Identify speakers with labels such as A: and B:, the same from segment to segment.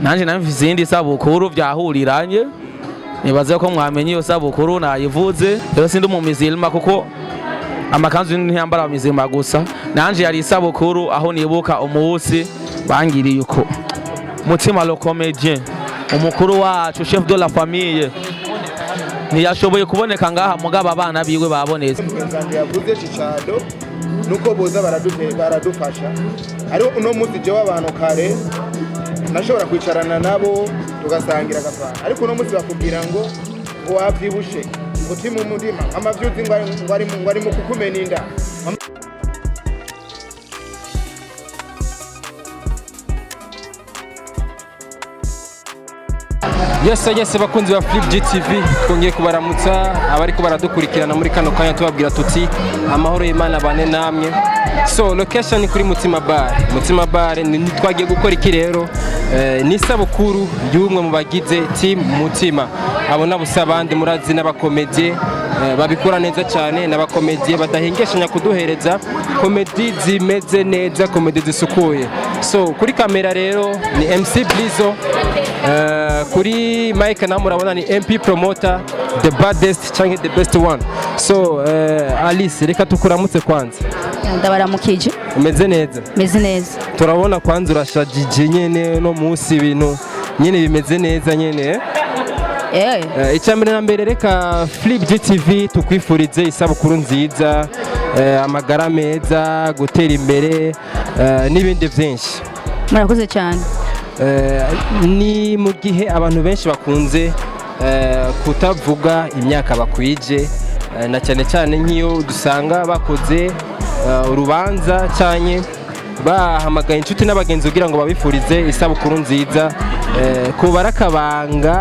A: Nanje namfise iyindi sabukuru vyahuriranye. Nibaze ko mwamenye iyo sabukuru nayivuze. Rero sindi umumizilma, kuko amakanzu ntiyambara abamizilma gusa. Nanje yari isabukuru aho nibuka umunsi bangiriye uko. Mutima le comédien, umukuru wacu, chef de la famille, ntiyashoboye kuboneka ngaha, mugabo abana biwe babonetse.
B: Mugenzi yavuze cicado nuko boza baradufasha. Hariho uno munsi jewe abantu kare nashobora kwicarana nabo tugasangira agafanta, ariko uno munsi bakubwira ngo wavyibushe, ngo tima umurima amavyuzi, ngo ari mu kukumena inda.
C: Yes, bakunzi ba Flip GTV, twongeye kubaramutsa abariko baradukurikirana muri kano kanya, tubabwira tuti amahoro y'Imana bane namwe. So location ni kuri Mutima Bar. Mutima Bar ni twagiye gukora iki rero? Ni isabukuru y'umwe mu bagize team Mutima. Abo nabusa abandi murazi n'abakomedie babikora neza cyane, n'abakomedie badahengeshanya kuduhereza komedi zimeze neza, komedi zisukuye. So kuri kamera rero ni MC Blizo. Kuri mike naho murabona ni MP Promoter, the baddest cyangwa the best one. So Alice, reka tukuramutse kwanza.
D: Ndabaramukije.
C: Umeze neza?
D: Meze neza.
C: Turabona kwanza urashajije nyene, no munsi ibintu nyene bimeze neza nyene, eh? Icya mbere na mbere, reka Flip GTV tukwifurize isabukuru nziza, amagara meza, gutera imbere, n'ibindi byinshi.
D: Murakoze cyane.
C: Ni mu gihe abantu benshi bakunze kutavuga imyaka bakwije, na cyane cyane nk'iyo dusanga bakoze urubanza cyane, bahamagaye inshuti n'abagenzi kugira ngo babifurize isabukuru nziza, kubara akabanga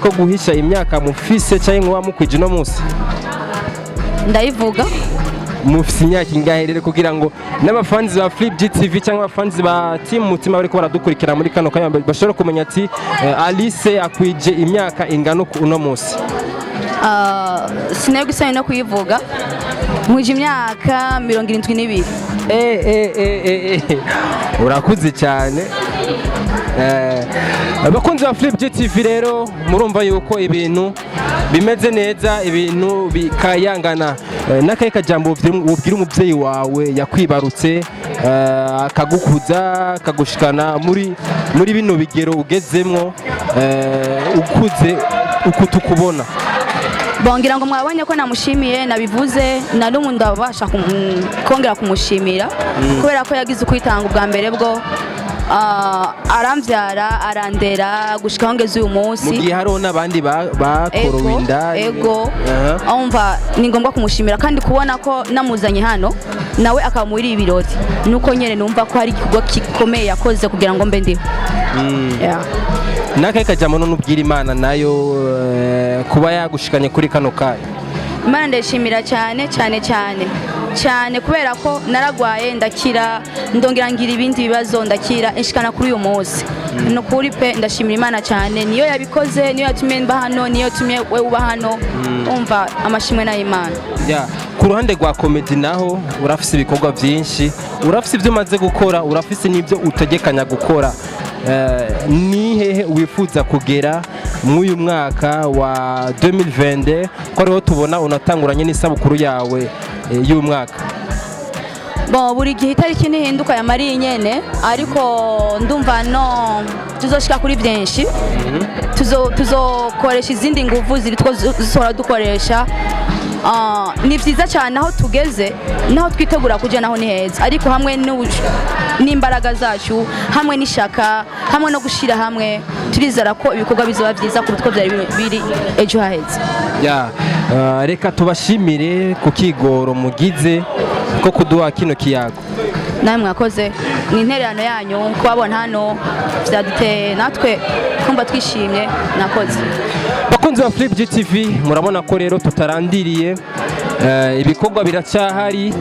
C: ko guhisha imyaka mufise cyangwa muba mukwije uno munsi.
D: Ndayivuga.
C: Mufise imyaka ingahe rero, kugira ngo n'abafanzi ba Flip GTV cyangwa abafanzi ba Team Mutima bariko baradukurikira muri kano kanya bashobora kumenya ati Alice akwije imyaka ingana uku uno munsi?
D: Sinari gusanya no kuyivuga. Nkwije imyaka 72.
C: Urakuze cyane. Abakunzi ba Flip GTV rero murumva yuko ibintu bimeze neza, ibintu bikayangana. N'akahe kajambo wobwira umubyeyi wawe yakwibarutse, akagukuza, akagushikana muri bino bigero ugezemwo, ukuze uku tukubona?
D: Bongira ngo mwabonye ko namushimiye, nabivuze na n'ubu ndabasha kongera kumushimira kubera ko yagize ukwitanga ubwa mbere bwo arambyara, arandera gushika aho ngeze uyu
C: Mu
D: munsi.
C: gihe hariho n'abandi bakorowe inda.
D: Ego. Umva, ni ngombwa kumushimira, kandi kubona ko namuzanye hano nawe akaba muri ibi birori, nuko nyene numva ko hari igikorwa gikomeye yakoze kugira ngo mbe ndiho. Yeah.
C: N'akahe kajambo none ubwira Imana nayo, kuba yagushikanye kuri kano kanya?
D: Imana ndayishimira cyane cyane cyane cyane, kubera ko naragwaye ndakira, ndongera ngira ibindi bibazo ndakira, inshikana kuri uyu munsi. Ni ukuri pe, ndashimira Imana cyane, niyo yabikoze, niyo yatumye mba hano, niyo yatumye we uba hano. Umva, amashimwe n'ay'Imana.
C: Ya, ku ruhande rwa komedi naho urafise ibikorwa byinshi, urafise ibyo umaze gukora, urafise n'ibyo utegekanya gukora. Ni hehe wifuza kugera mw'uyu mwaka wa 2020, ko ariho tubona unatanguranye n'isabukuru yawe y'umwaka?
D: Bon, buri gihe itariki ntihinduka ya mariye nyene, ariko ndumva no tuzoshika kuri byinshi. Tuzokoresha izindi nguvu ziri two duhora dukoresha. Ni byiza cyane aho tugeze, naho twitegura kujya naho ni heza, ariko hamwe n'imbaraga zacu, hamwe n'ishaka, hamwe no gushyira hamwe, turizera ko ibikorwa bizoba byiza kuruta uko byari biri ejo haheze.
C: Ya, reka tubashimire ku kigoro mugize ko kuduha kino kiyago.
D: Nawe mwakoze, ni intererano yanyu kubabona hano, byaduteye natwe kumva twishimye. Mwakoze.
C: Bakunzi ba Flip GTV, murabona ko rero tutarandiriye, ibikorwa biracyahari.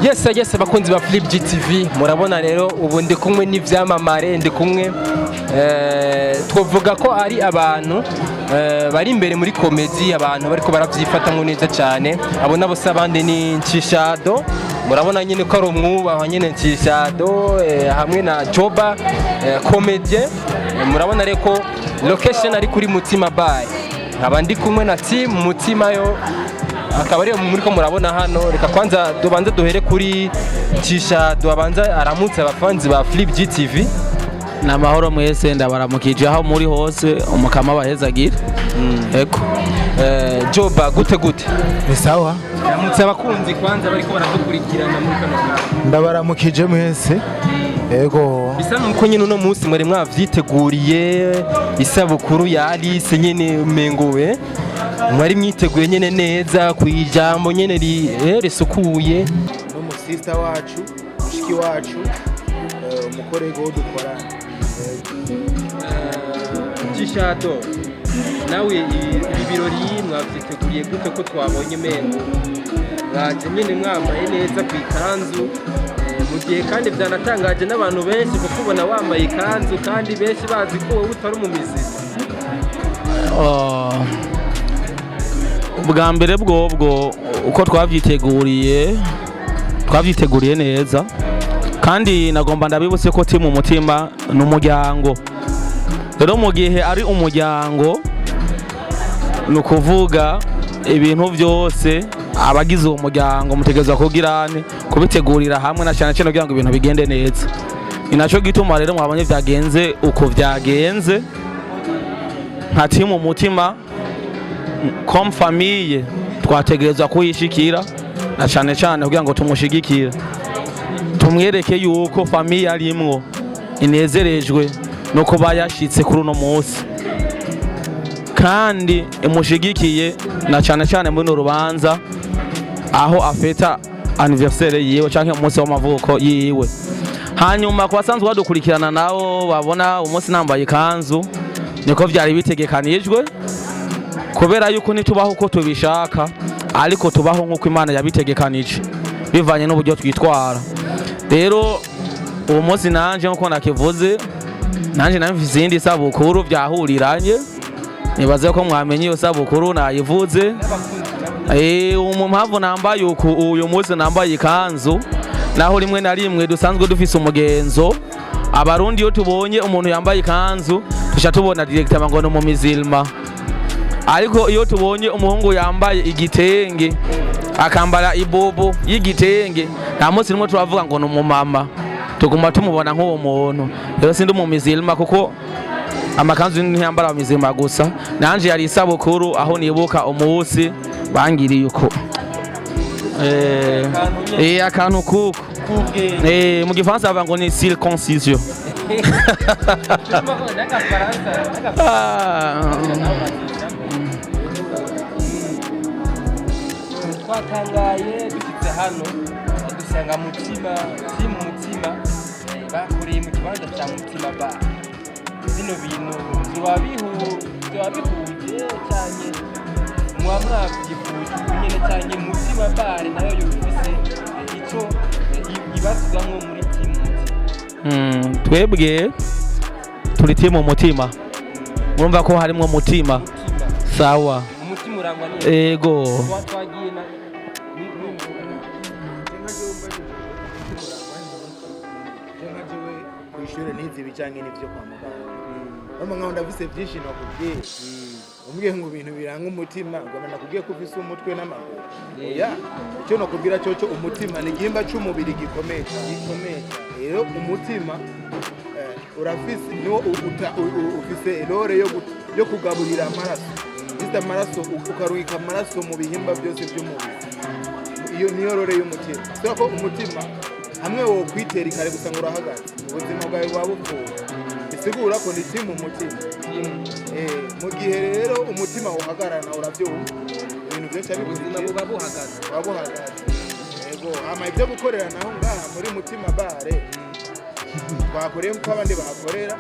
C: Yes, bakunzi ba Flip GTV, murabona rero ubu ndi kumwe n'ivyamamare, ndi kumwe twovuga ko ari abantu bari imbere muri komedi, abantu bariko baravyifatamwo neza cyane. Abo nabo se abandi ni Nshishado. Murabona nyine ko ari umwubahwa nyine Nshishado hamwe na Joba comédien. Murabona rero ko location ari kuri Mutima Bar, nkaba ndi kumwe na team Mutima, yo akaba ariyo muri ko murabona hano. Reka kwanza tubanze duhere kuri Nshishado, abanza aramutse abafanzi ba Flip GTV.
A: Ni amahoro mwese, ndabaramukije aho muri hose, umukama abahezagira. Eko.
C: Joba, gute gute?
B: Ni sawa.
C: Ramutse abakunzi kwanza bariko baradukurikirana muri kano kanya.
B: Ndabaramukije mwese, ego.
C: Bisa nuko nyine uno munsi mwari mwavyiteguriye isabukuru ya Alice nyine, umengo we mwari mwiteguye nyine neza ku ijambo nyine risukuye.
B: N'umusista wacu, mushiki wacu, umukorego wo dukorana.
C: Gishado, nawe ibi birori mwavyiteguriye gute, ko twabonye umengo mwaje nyine mwambaye neza ku ikanzu, mu gihe kandi byanatangaje n'abantu benshi kuko ubona wambaye ikanzu kandi benshi bazi ko wowe utari umumizi?
A: Oh, ubwa mbere bwobwo uko twavyiteguriye, twavyiteguriye neza, kandi nagomba ndabibutse ko team Umutima ni umuryango. Rero mu gihe ari umuryango, ni ukuvuga ibintu byose abagize uwo muryango mutegerezwa kugirane kubitegurira hamwe, na cyane cyane kugira ngo ibintu bigende neza. Ni nacyo gituma rero mwabonye byagenze uko byagenze. Nka team Umutima comme famille, twategerezwa kuyishikira, na cyane cyane kugira ngo tumushigikire, tumwereke yuko famille arimwo inezerejwe no kuba yashitse kuri uno munsi, kandi imushigikiye, na cyane cyane muri runo rubanza aho afeta anniversaire yiwe canke umunsi w'amavuko yiwe. Hanyuma ku basanzwe badukurikirana nabo babona umunsi nambaye ikanzu, niko vyari bitegekanijwe, kubera yuko ntitubaho uko tubishaka, ariko tubaho nk'uko Imana yabitegekanije bivanye n'uburyo twitwara. Rero uwo munsi nanje, nk'uko nakivuze, nanje mfise iyindi sabukuru vyahuriranye. Nibaze ko mwamenye iyo sabukuru nayivuze. Mu mpamvu nambaye uku uyu munsi nambaye ikanzu, naho rimwe na rimwe dusanzwe dufise umugenzo, Abarundi iyo tubonye umuntu yambaye ikanzu tuca tubona directement ngo ni umumizilma, ariko iyo tubonye umuhungu yambaye igitenge, akambara ibobo y'igitenge, nta munsi rimwe turavuga ngo ni umumama, tuguma tumubona nk'uwo muntu. Rero sindi umumizilma, kuko amakanzu ntiyambara abamizilma gusa. Nanje yari isabukuru aho nibuka umunsi bangiriye uko akantu kuko mu gifaransa bavuga ngo ni circoncision. Ah.
C: Twatangaye dushyitse hano dusanga Mutima, team Mutima bakoreye mu kibanza cya Mutima Bar. Bino bintu biba bihuje cyane, muba mwabyifuje nyine cyane? Mutima Bar nayo yumvise icyo ibazwamo muri team Mutima?
A: Twebwe turi team Umutima, murumva ko harimwo mutima.
C: Mutima.
A: Sawa.
C: Umutima urangwa neza.
A: Ego.
C: Twagiye na
B: Nka jewe ku ishuri nize ibijyanye n'ibyo kwa muganga. Urumva nkaho ndafise byinshi nakubwiye. Umbwiye ngo ibintu biranga umutima, ngo nakubwiye ko ufise umutwe n'amaguru? Oya, icyo nakubwira cyo, umutima ni igihimba cy'umubiri gikomeye cyane.
C: Gikomeye cyane.
B: Rero umutima urafise niwo ufise rôle yo kugaburira amaraso, ufise amaraso ukarungika amaraso mu bihimba byose by'umubiri. Iyo niyo rôle y'umutima. Kubera ko umutima hamwe wo kwitera ikare gusa ngo urahagaze, ubuzima bwawe buba bupfuye. Bisigura ko ni team Umutima. Mu gihe rero umutima uhagarara, urabyumva, ibintu byose
C: ubuzima
B: bikurikira
C: buba buhagaze.
B: Buba buhagaze, yego. Hama ibyo gukorera naho ngaha muri Mutima Bar, twakoreye nkuko abandi bahakorera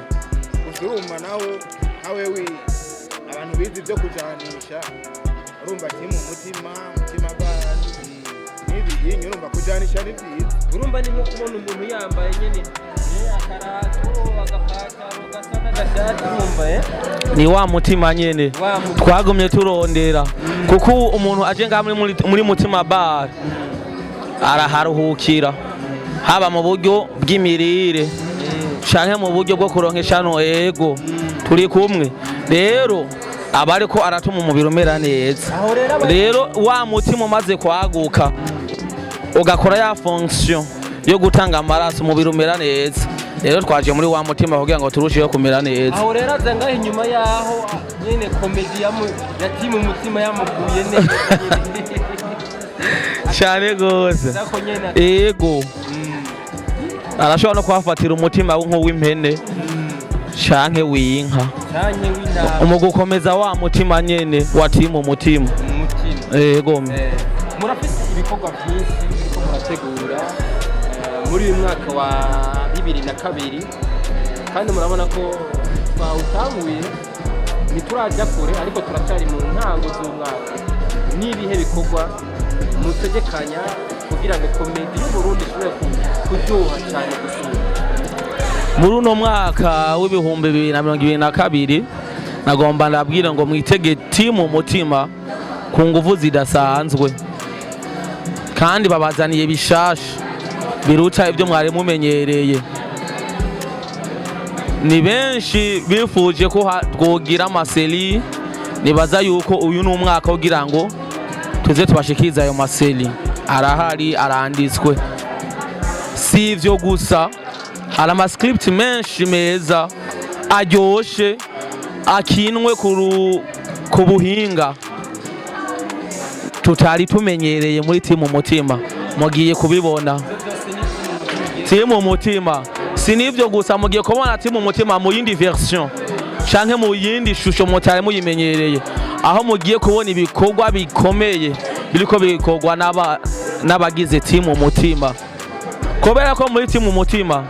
B: gusa. Urumva nawe nkawe abantu bize ibyo kujanisha, urumva team Umutima, Mutima Bar n'ibi, urumva kujanisha ni byiza.
C: Urumva ni nko kubona umuntu yambaye nyine akarato, agapataro gasa n'agashati, urumva
A: Ni wa mutima nyene.
C: Wa mutima.
A: Twagumye turondera, kuko ubu umuntu aje ngaha muri Mutima Bar. Araharuhukira haba mu buryo bw'imirire canke mu buryo bwo kuronka ishano. Ego, turi kumwe. Rero aba ariko aratuma umubiri umera neza.
C: Aho rero
A: Rero wa mutima umaze kwaguka, ugakora ya fonction yo gutanga amaraso, umubiri umera neza. Rero twaje muri wa mutima kugira ngo turusheho kumera neza.
C: Aho rero aza ngaho inyuma yaho nyene comédie ya team Umutima yamuguye neza.
A: Cyane gose.
C: Sako nyene.
A: Ego, arashobora no kuhafatira umutima nk'uw'impene canke w'inka.
C: Canke w'intama.
A: Mu gukomeza wa mutima nyene wa team Umutima.
C: Umutima.
A: Ego.
C: Murafise ibikorwa byinshi biriko murategura muri uyu mwaka wa 2002, kandi murabona ko twawutanguye, ntiturajya kure, ariko turacyari mu ntango z'umwaka. N'ibihe bikorwa mutegekanya kugira ngo comédie y'Uburundi ishobore kuryoha cyane gusumba?
A: Muri uno mwaka w'2022, nagomba ndabwire ngo mwitege team Umutima ku nguvu zidasanzwe, kandi babazaniye bishasha biruta ibyo mwari mumenyereye. Ni benshi bifuje ko twogira ama séries. Nibaza yuko uyu ni umwaka kugira ngo tuze tubashikirize ayo ma séries. Arahari, aranditswe. Si ivyo gusa, hari ama script menshi meza aryoshe, akinwe ku buhinga tutari tumenyereye muri team Umutima. Mugiye kubibona team Umutima. Si n'ivyo gusa, mugiye kubona team Umutima mu yindi version canke mu yindi shusho mutari muyimenyereye, aho mugiye kubona ibikorwa bikomeye biriko bikorwa n'abagize team Umutima, kubera ko muri team Umutima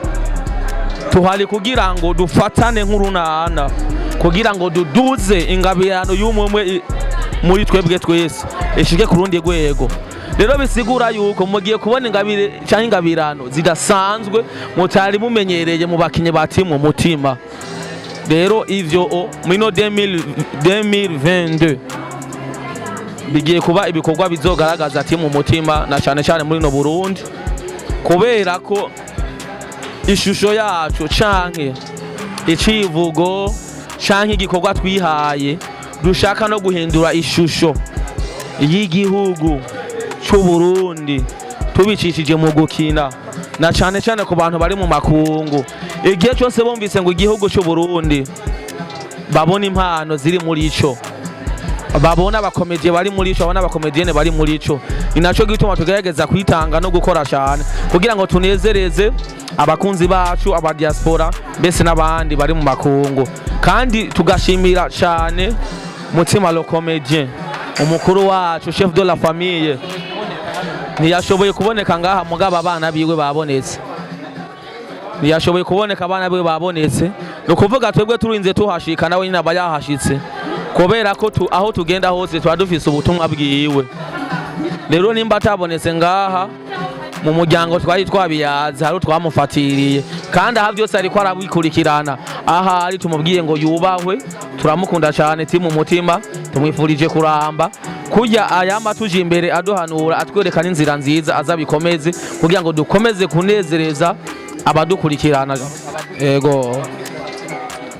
A: tuhari kugira ngo dufatane nk'urunana, kugira ngo duduze ingabirano y'umwe muri twebwe twese ishike ku rundi rwego. Rero bisigura yuko mugiye kubona ingabire cyangwa ingabirano zidasanzwe mutari mumenyereye mu bakinyi ba team Umutima. Rero ivyo mino 2000 2022 bigiye kuba ibikorwa bizogaragaza team Umutima, na cyane cyane muri no Burundi, kubera ko ishusho yacu canke icivugo canke igikorwa twihaye, dushaka no guhindura ishusho y'igihugu c'u Burundi tubicishije mu gukina, na cane cane ku bantu bari mu makungu. Igihe cyose bumvise ngo igihugu c'u Burundi, babona impano ziri muri ico, babona aba comédiens bari muri ico, babona aba comédiennes bari muri ico. Ni naco gituma tugerageza kwitanga no gukora cyane kugira ngo tunezereze abakunzi bacu, aba diaspora mbese n'abandi bari mu makungu. Kandi tugashimira cyane Mutima le comédien, umukuru wacu, chef de la famille. Ntiyashoboye kuboneka ngaha, mugabo abana biwe babonetse. Ntiyashoboye kuboneka, abana biwe babonetse. Ni ukuvuga twebwe turinze tuhashika, nawe nyine aba yahashitse, kubera ko aho tugenda hose tuba dufise ubutumwa bwiwe. Rero nimba atabonetse ngaha, mu muryango twari twabiyaze, hari twamufatiriye, kandi aha byose ariko arabikurikirana. Ahari tumubwiye ngo yubahwe, turamukunda cyane. Team Umutima tumwifurije kuramba kurya ayama tuje imbere, aduhanura, atwereka n'inzira nziza, azabikomeze kugira ngo dukomeze kunezereza abadukurikirana. Ego,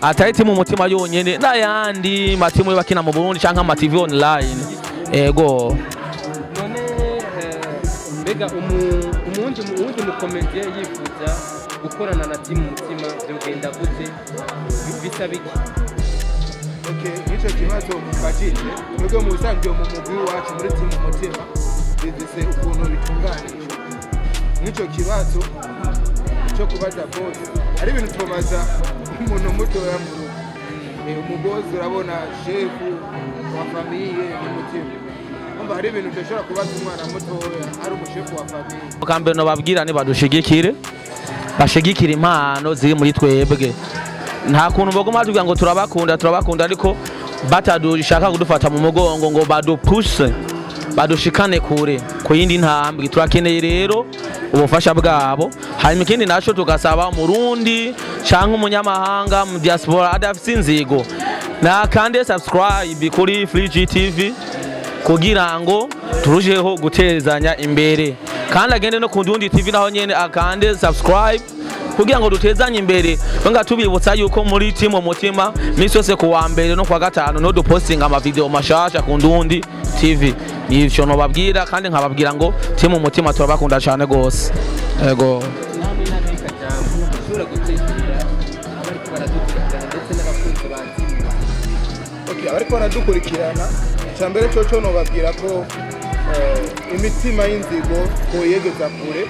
A: atari team Umutima yonyene, n'ayandi matimu y'abakina mu Burundi canke ama TV online. Ego.
C: None mbega umuwundi mu comédien yifuza gukorana na team Umutima, byogenda gute? Bisaba iki?
B: Okay, nk'icyo kibazo mumbajije, twebwe mu bisanzwe mu mugwi wacu muri team Umutima bifise ukuntu bitunganije. Nk'icyo kibazo cyo kubaza boss, ari ibintu tubaza umuntu mutoya mu rugo. Umu boss, urabona, chef wa famille ni Mutima. Umva, hari ibintu udashobora kubaza umwana mutoya ari umushefu wa famille.
A: Kambere nobabwira ni badushigikire, bashigikire impano ziri muri twebwe. Nta kuntu baguma batubwira ngo turabakunda, turabakunda, ariko batadushaka kudufata mu mugongo ngo badupuse, badushikane kure ku yindi ntambwe. Turakeneye rero ubufasha bwabo. Hanyuma ikindi naco, tugasaba umurundi canke umunyamahanga mu diaspora adafise inzigo nakande subscribe kuri Free GTV kugira ngo turusheho gutezanya imbere. Kandi agende no ku Ndundi TV naho nyene akande subscribe kugira ngo dutezanye imbere. Nga tubibutsa yuko muri Team Mutima misi yose ku wa mbere no ku wa gatanu no dupostinga ama video mashasha ku Ndundi TV. Nivyo nobabwira, kandi nkababwira ngo Team Mutima turabakunda cyane gose. Ego.
C: Namwe n'akajambo ushobora gutekerera abariko baradukurikirana ndetse n'abakunzi ba Team?
B: Okay, abariko baradukurikirana, icambere coco nobabwira ko imitima y'inzigo twoyegeza kure,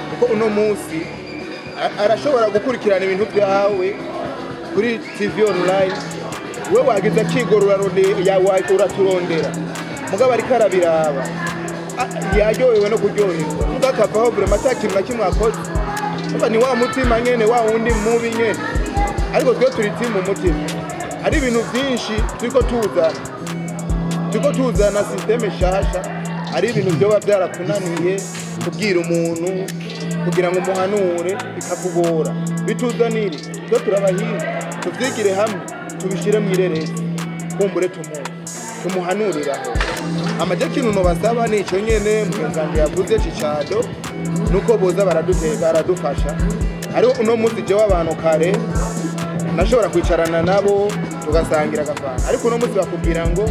B: kuko uno munsi arashobora gukurikirana ibintu byawe kuri TV online, we wagize akigoro uraturondera, mugabo ariko arabiraba, yaryohewe no kuryoherwa, mugabo akavaho vraiment ata kintu na kimwe akoze. Urumva ni wa mutima nyene wa wundi mubi nyene. Ariko twe turi Team Umutima, hari ibintu byinshi turiko tuzana système nshasha. Hari ibintu byoba byarakunaniye kubwira umuntu kugira ngo umuhanure bikakugora, bituzanire, twe turabahinga, tuvyigire hamwe, tubishire mu ireresi, kumbure tumuhanuriraho amaje. Kintu nobasaba ni ico nyene mugenzi wanje yavuze cicado, nuko boza baradufasha. Hariho uno munsi jewe abantu kare nashobora kwicarana nabo tugasangira agafanta, ariko uno munsi bakubwira ngo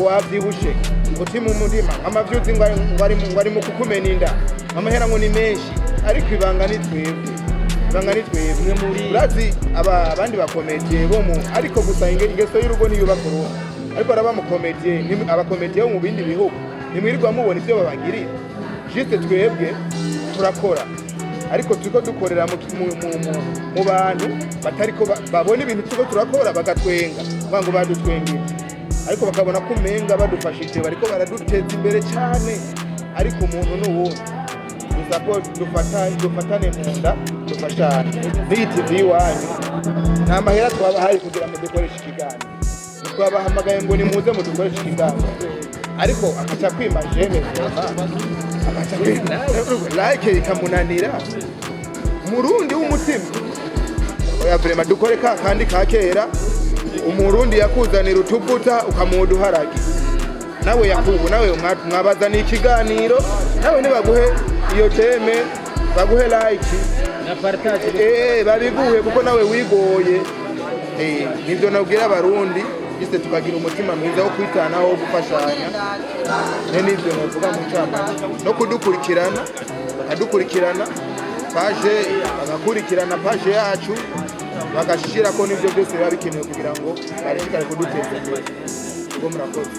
B: wavyibushe, ngo tima umutima amavyuzi, ngo ari mu kukumena inda, amahera ngo ni menshi. Ariko ibanga ni twebwe, ibanga ni twebwe. Urazi abandi bakomediye bo mu, ariko gusa ingeso y'urugo ntiyubaka urugo. Ariko araba mukomediye, abakomediye bo mu bindi bihugu ntimwirirwa mubona ivyo babagirira. Juste twebwe turakora, ariko turiko dukorera mu bantu batariko babona ibintu turiko turakora, bagatwenga bavuga ngo badutwengeye, ariko bakabona ko umenga badufashije, bariko baraduteza imbere cyane. Ariko umuntu n'uwundi gusa ko dufatane mu nda, dufashane. N'iyi TV iwanyu nta mahera twabahaye kugira ngo dukoreshe ikiganiro, twabahamagaye ngo nimuze mudukoreshe ikiganiro, ariko akaca kwima j'aime, akaca kwima like ikamunanira. Murundi w'umutima, oya, vraiment dukore ka kandi ka kera. Umurundi yakuzanira utuvuta ukamuha uduharage, nawe yakubu nawe mwabazaniye ikiganiro, nawe nibaguhe iyo j'aime, baguhe like
C: na partage.
B: Babiguhe kuko nawe wigoye. Nivyo nabwira Abarundi bise, tukagira umutima mwiza wo kwitanaho, wo gufashanya. Ne nivyo novuga mu ncamake, no kudukurikirana, bakadukurikirana page, bagakurikirana page yacu, bagashirako n'ivyo byose biba bikenewe kugira ngo barishikare kuduteza imbere. Ubwo murakoze.